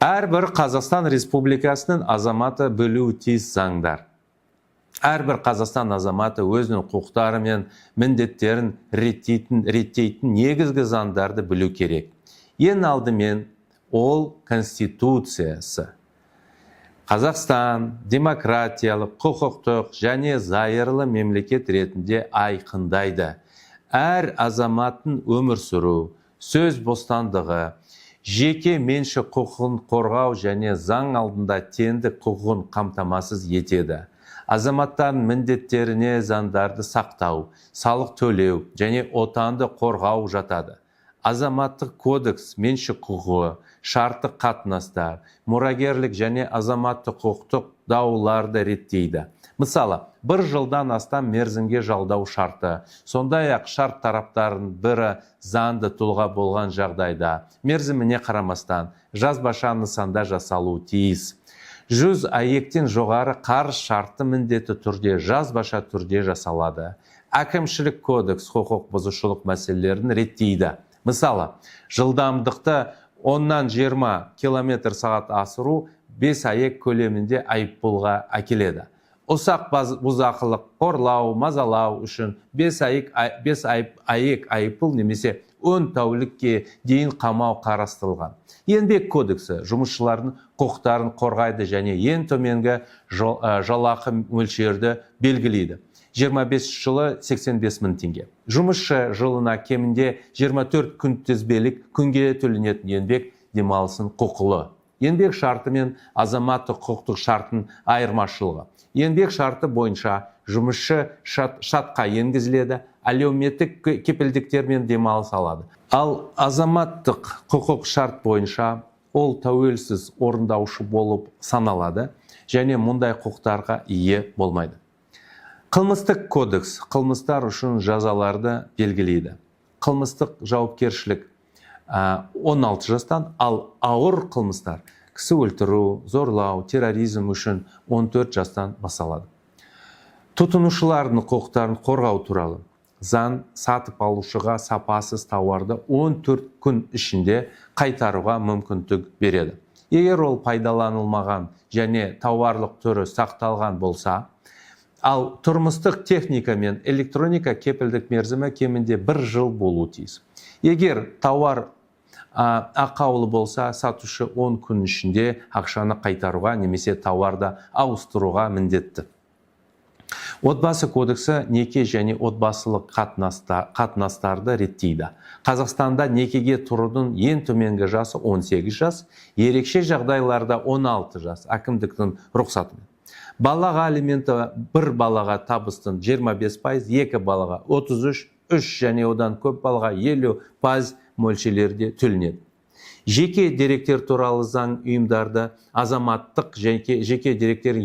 Әрбір Қазақстан Республикасының азаматы білуі тиіс заңдар. Әрбір Қазақстан азаматы өзінің құқықтары мен міндеттерін реттейтін негізгі заңдарды білу керек. Ең алдымен ол Конституциясы. Қазақстан демократиялық, құқықтық және зайырлы мемлекет ретінде айқындайды. Әр азаматтың өмір сүру, сөз бостандығы, жеке меншік құқығын қорғау және заң алдында теңдік құқығын қамтамасыз етеді. Азаматтардың міндеттеріне заңдарды сақтау, салық төлеу және отанды қорғау жатады. Азаматтық кодекс меншік құқығы, шарттық қатынастар, мұрагерлік және азаматтық құқықтық дауларды реттейді. Мысалы, бір жылдан астам мерзімге жалдау шарты, сондай-ақ шарт тараптарының бірі заңды тұлға болған жағдайда мерзіміне қарамастан жазбаша нысанда жасалуы тиіс. 100 АЕК-тен жоғары қарыз шарты міндетті түрде жазбаша түрде жасалады. Әкімшілік кодекс құқық бұзушылық мәселелерін реттейді. Мысалы, жылдамдықты 10-нан 20 километр сағат асыру 5 АЕК көлемінде айыппұлға әкеледі. Ұсақ бұзақылық, қорлау, мазалау үшін 5 АЕК, 5 АЕК айыппұл немесе 10 тәулікке дейін қамау қарастырылған. Еңбек кодексі жұмысшылардың құқықтарын қорғайды және ең төменгі жалақы мөлшерді белгілейді. 25 жылы 85 мың теңге. Жұмысшы жылына кемінде 24 күн тізбелік күнге төленетін еңбек демалысын құқылы. Еңбек шарты мен азаматтық құқықтық шарттың айырмашылығы. Еңбек шарты бойынша жұмысшы шатқа енгізіледі, әлеуметтік кепілдіктер мен демалыс алады. Ал азаматтық құқық шарт бойынша ол тәуелсіз орындаушы болып саналады және мұндай құқықтарға ие болмайды. Қылмыстық кодекс қылмыстар үшін жазаларды белгілейді. Қылмыстық жауапкершілік 16 жастан, ал ауыр қылмыстар, кісі өлтіру, зорлау, терроризм үшін 14 жастан басталады. Тұтынушылардың құқықтарын қорғау туралы заң сатып алушыға сапасыз тауарды 14 күн ішінде қайтаруға мүмкіндік береді. Егер ол пайдаланылмаған және тауарлық түрі сақталған болса, ал тұрмыстық техника мен электроника кепілдік мерзімі кемінде бір жыл болуы тиіс. Егер тауар ақаулы болса, сатушы 10 күн ішінде ақшаны қайтаруға немесе тауарды ауыстыруға міндетті. Отбасы кодексі неке және отбасылық қатынастарды реттейді. Қазақстанда некеге тұрудың ең төменгі жасы 18 жас, ерекше жағдайларда 16 жас әкімдіктің рұқсатымен. Балаға алименті бір балаға табыстың 25%, екі балаға 33, үш және одан көп балаға 50% мөлшерлерде төленеді. Жеке деректер туралы заң ұйымдарды азаматтық жеке деректерін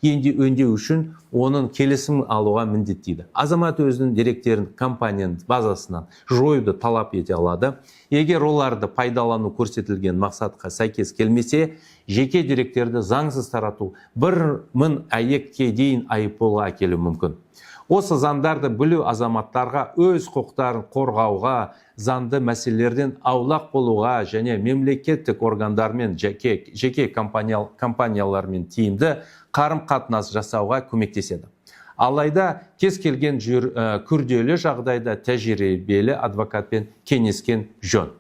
өңдеу үшін оның келісімін алуға міндеттейді. Азамат өзінің деректерін компанияның базасынан жоюды талап ете алады. Егер оларды пайдалану көрсетілген мақсатқа сәйкес келмесе, жеке деректерді заңсыз тарату 1000 АЕК-ке дейін айыппұлға әкелуі мүмкін. Осы заңдарды білу азаматтарға өз құқықтарын қорғауға, заңды мәселелерден аулақ болуға және мемлекеттік органдармен, жеке компаниялармен тиімді қарым-қатынас жасауға көмектеседі. Алайда кез келген күрделі жағдайда тәжірибелі адвокатпен кеңескен жөн.